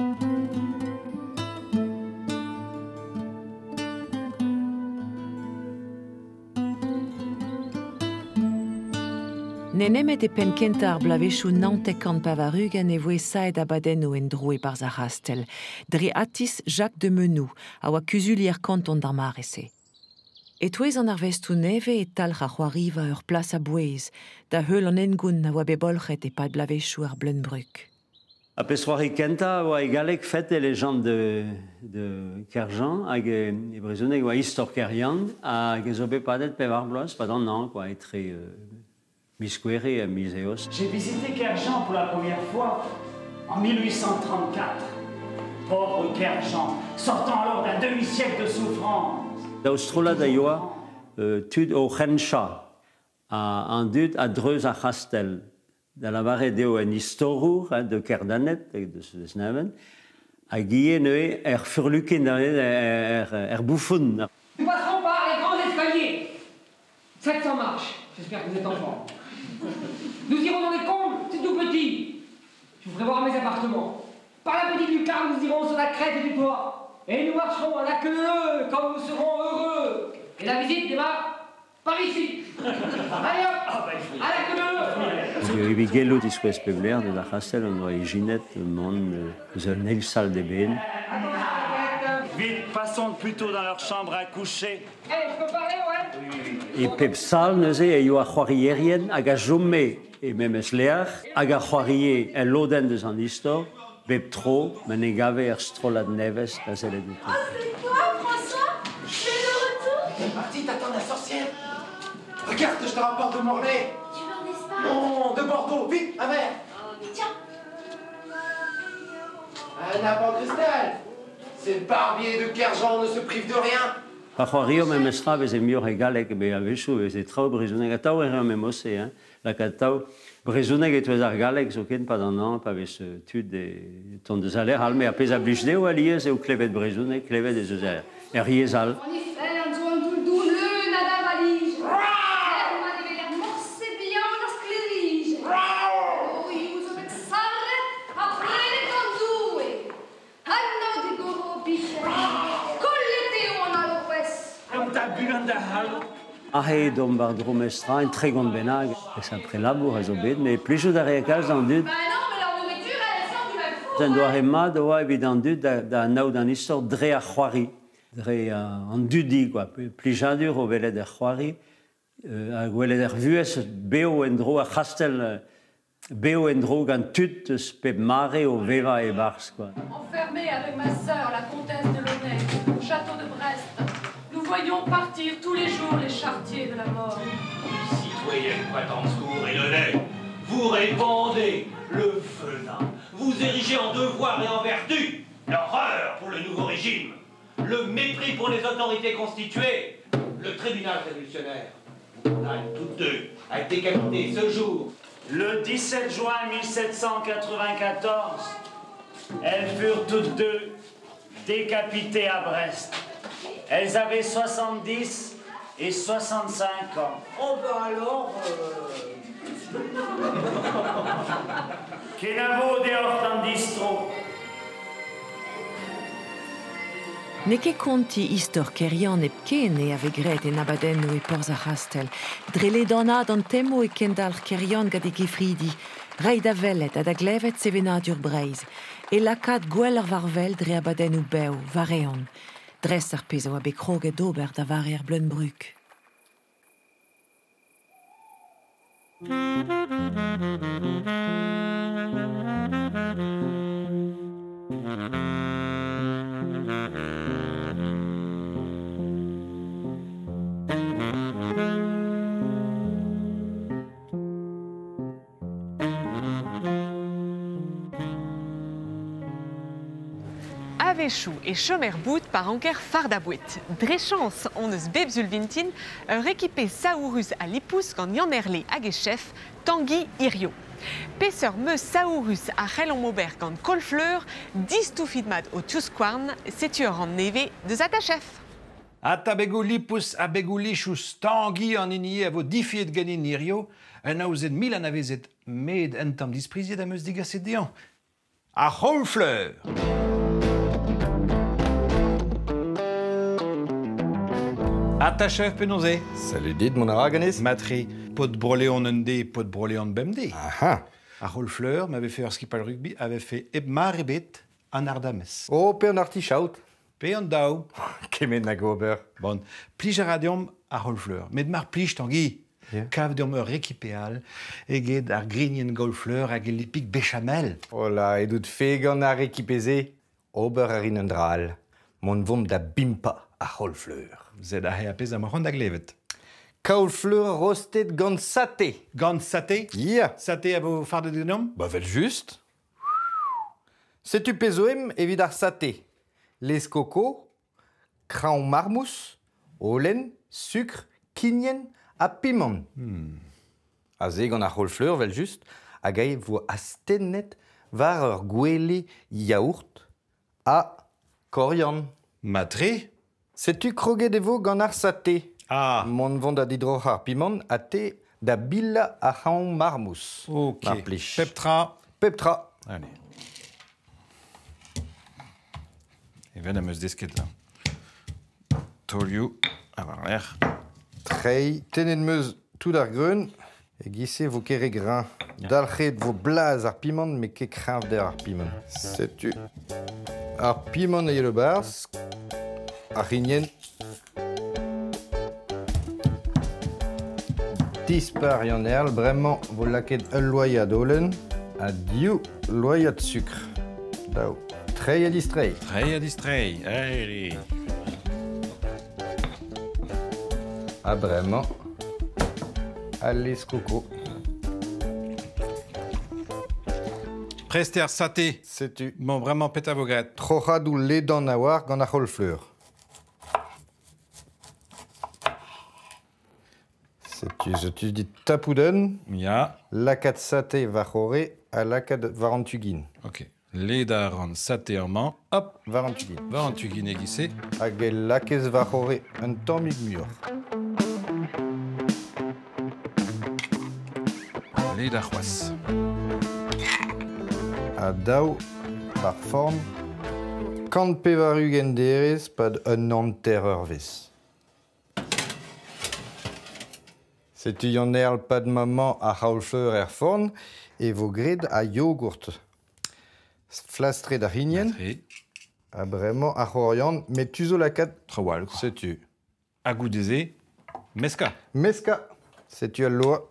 N'eo nemet e penn kentañ ar bloavezhioù 99 e voe saet abadennoù en-dro e-barzh ar c'hastell, dre atiz Jacques de Menou, a oa kuzulier kanton d'ar mare-se. E-touez an arvestoù nevez e talc'h ar c'hoariva ur plas a-bouez, da heul an hengoun a oa bet bolc'het e-pad bloavezhioù ar Bleun-Brug. Ar pezh c'hoari kentañ a oa e galleg Fête et légende de, de Kerjean hag e brezhoneg e oa Istor Keryann hag ez zo bet padet pevar bloaz, pad an hañv, quoi, etre miz Gouere ha miz Eost. J'ai visité Kerjean pour la première fois en 1834. Pauvre Kerjean, sortant alors d'un demi-siècle de souffrance. Daou strollad a yoa tud o c'henchañ an dud a-dreuz ar c'hastell. Da lavaret eo un istorour hein, de Kerdanet, deus Neven, hag ivez neuze er furlukin, er boufoun. Nous passerons par les grands escaliers. 700 marches. J'espère que vous êtes en forme. Nous irons dans les combles, c'est tout petit. Je vous ferai voir mes appartements. Par la petite lucarne, nous irons sur la crête du toit. Et nous marcherons à la queue leu quand nous serons heureux. Et la visite démarre par ici. Allez hop, à la queue leu. Evit gellout diskouez pep lec'h deus ar c'hastell hon doa ijinet mont eus un eil sal d'eben. Vite, passons plutôt dans leur chambre à coucher. Eh, je peux parler, ouais? E pep sal neuze e yoa c'hoarierien hag a chome e memes lec'h hag a c'hoarie el lodenn deus an istor bep tro ma ne gave er strollad nevez da sellet outo. Ah, c'est toi, François? Tu es de retour? C'est parti, t'attends la sorcière. Regarde, je te rapporte de Morlaix. Tu veux un Espagne? Non, de Bordeaux. Vite, un verre. Tiens. Un nappe en cristal. Ces barbiers de Kerjean ne se privent de rien. Pa c'hoario memestra veze muioc'h e galleg, met a-wechoù veze traoù brezhoneg atav e reomp memes hein. Lakaat atav brezhoneg e-touez ar galleg zoken pad an hañv pa vez tud e tont deus al lec'h all, met ar pezh a blij dezho alies eo klevet brezhoneg, klevet ez eus er yezh all. En ifern zo an toull-doun leun a deñvalij. Lec'h ma ne weler morse bihan ar sklêrijenn. Dorioù zo bet sarret ha prenet gant Doue. Anv digoro biken. Kollet eo an alc'hwez. An tabulant da c'hall. Aze edomp war-dro mestra, un tregont bennak, ez apre labour a zo bet, met plijout a rae kalz d'an dud. Bah non, mais leur nourriture, elle sort du même four. Un doare mat oa evit an dud da anaout an istor dre ar c'hoari, dre an dudi, quoi. Plijadur o welet ar c'hoari, ha gwelet ar vuhez bev en-dro ar c'hastell bev en-dro gant tud eus pep mare o vevañ e-barzh, quoi. Enfermée avec ma sœur, la comtesse de Launay, au château de Brest, nous voyons partir tous les jours les charretiers de la mort. Citoyennes Poitancourt et Launay, vous répandez le venin, vous érigez en devoir et en vertu l'horreur pour le nouveau régime, le mépris pour les autorités constituées, le tribunal révolutionnaire vous condamne toutes deux à être décapitées ce jour. Le 17 juin 1794, elles furent toutes deux décapitées à Brest. Elles avaient 70 et 65 ans. Oh bah alors... Kenavo deoc'h d'an distro. N'eo ket kontiñ istor Keryann hepken eo a vez graet en abadennoù e porzh ar c'hastell. Dre ledanaat an temoù e kendalc'h Keryann gant e gefridi, reiñ da welet ha da glevet sevenadur Breizh, e lakaat gwelloc'h war wel dre abadennoù bev, war-eeun. Dres ar pezh a oa bet kroget d'ober da vare ar Bleun-Brug. A-wechoù e chomer bout par anker fardabouet. Dre chañs on eus bep sul vintin ur rekipe saourus a lipous gant Yann Herle hag e chef Tanguy Hirio. Peseurt meuz saourus a c'hellomp ober gant kaol-fleur, distoufit mat o tivskouarn, setu ur rann nevez deus Ata Chef. Ata begou lipous ha begou lichous Tanguy an hini a vo difiet ganin hirio, un aozet mil anavezet met un tamm dispriziet am eus digaset dezhañ. Ar c'haol-fleur! Ata chef penaos eo? Salut dit, mon ara ganez. Matre, pot broleon un dé, pot broleon bemdez. Aha. Ar c'haol-fleur m'avait fait ur skipal rugby avait fait hep mar ebet an ardamez. Oh, pe an artichaut. Pe an daou. Kement nag ober. Bon, plij a ra deomp ar c'haol-fleur. Met mar plij, Tanguy, Yeah. Kav deomp ur rekipeal eget ar grignenn gaol-fleur hag e lipig bechamel. Oh la, edout fegan ar rekipeze. Ober a rin an dra all. Mont vomp da bimpa ar c'haol-fleur. Zed aze a pezh am c'hoant da glevet. Kaol-fleur rostet gant saté. Gant saté? Yeah. Saté a vo fardet ganeomp? Ba vel just. Setu pezoem evit ar saté. Les coco, kraoñ marmous, holen, sucre, kignen ha piment. Aze gant ar c'haol-fleur, vel just, hag ae vo astennet war ur gwele yaourt ha korian. Matre? Setu kroget e vo gant ar saté. Ah. Mont vont da didroc'h ar piment ha te da bila ar c'haoñ marmous. Ok. Mar plij. Pep tra. Pep tra. Allez. Even am eus desket là. Taolioù a war lerc'h. Trei, tennet meus tout ar greun, e gise vo ket re grain. Dalc'het vo blaz ar piment, met ket kreñvder ar piment. Setu ar piment e le barz, ar c'hignen. Dispar Yann Herle, bremañ vo lakaet ul loaiad holen ha div loaiad sukr. Daou. Trei ha distrei. Trei ha distrei, allez. Ha bremañ, al lez koko. Prest eo ar saté. Setu. Bon, bremañ petra vo graet? Troc'hadoù ledan a oar gant ar c'haol-fleur. Setu, setu dit tapoudenn. Ya. Lakaat saté war c'horre ha lakaat war an tugin. Ok. Leda ran saté amañ, hop. War an tugin. War an tugin e-giz-se. Hag e lakez war c'horre un tammig muioc'h. Leda c'hoazh. Ha daou, bar forn, 180 derez pad un hanter eurvezh. Setu Yann Herle pad maman ar c'haol-fleur er forn e vo graet a yogourt. Flastret ar c'hignen. Ha bremañ ar c'horian, met tu zo lakaat. Trawal, quoi. Setu. Ha goude-se, meska. Meska. Setu al loa.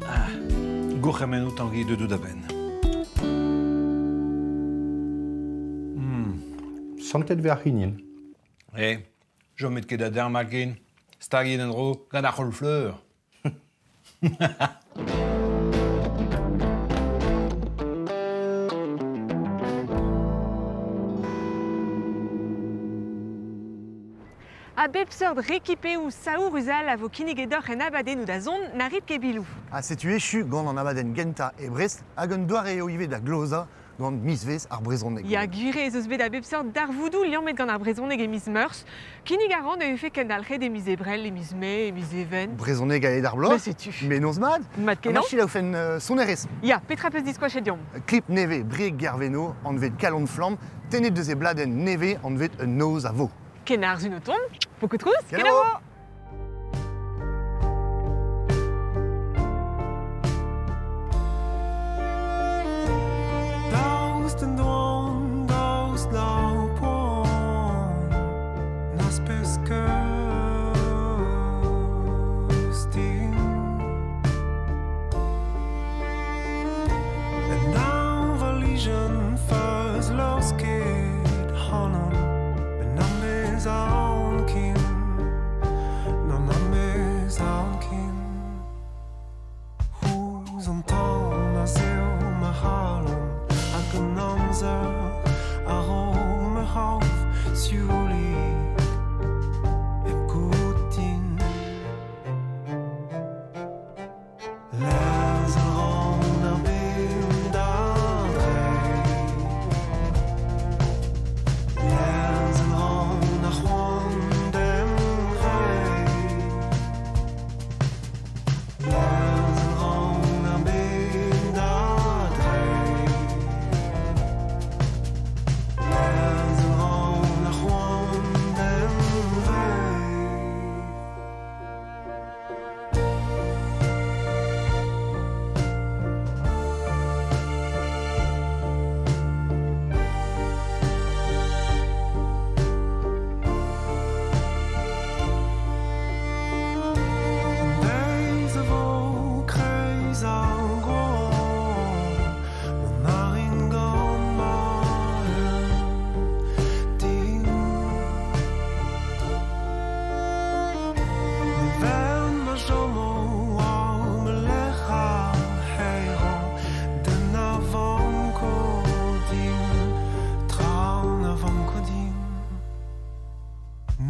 Ah, gourc'hemennoù Tanguy deus da benn. Santet vez ar c'hignen. Eh, jomet ket da dermal ken. Stagit en-dro gant ar c'haol-fleur. A bep seurt rekipeoù saourus all a vo kinniget deoc'h en abadennoù da zont na rit ket biloù. Ha setu echu gant an abadenn gentañ e Brest hag un doare eo ivez da glozañ gant mizvezh ar brezhoneg. Ya, gwir ez eus bet a bep seurt darvoudoù liammet gant ar brezhoneg e miz Meurzh. Kinnig a ran e vefe kendalc'het e miz Ebrel, e miz Mae, e miz Even. Brezhoneg a ed ar bloaz. Ba setu. Mennozh mat. Mat kenañ. Ha ma selaoufen sonerezh. Ya, petra peus diskoachet deomp? Klip nevez Brieg Guerveno, anvet Kalon Flamm, tennet deus e bladenn nevez anvet un noz a vo. Ken ar zun o tont, beaucoup trouz, Kenavo! kenavo! Daoust en doan, daoust laou poan, n'az peus keuz din. En añvalijenn feus laosket hanon, met n'am bez aon ken, n'am bez aon.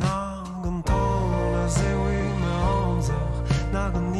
Nag an tan a zewe ma amzer, nag an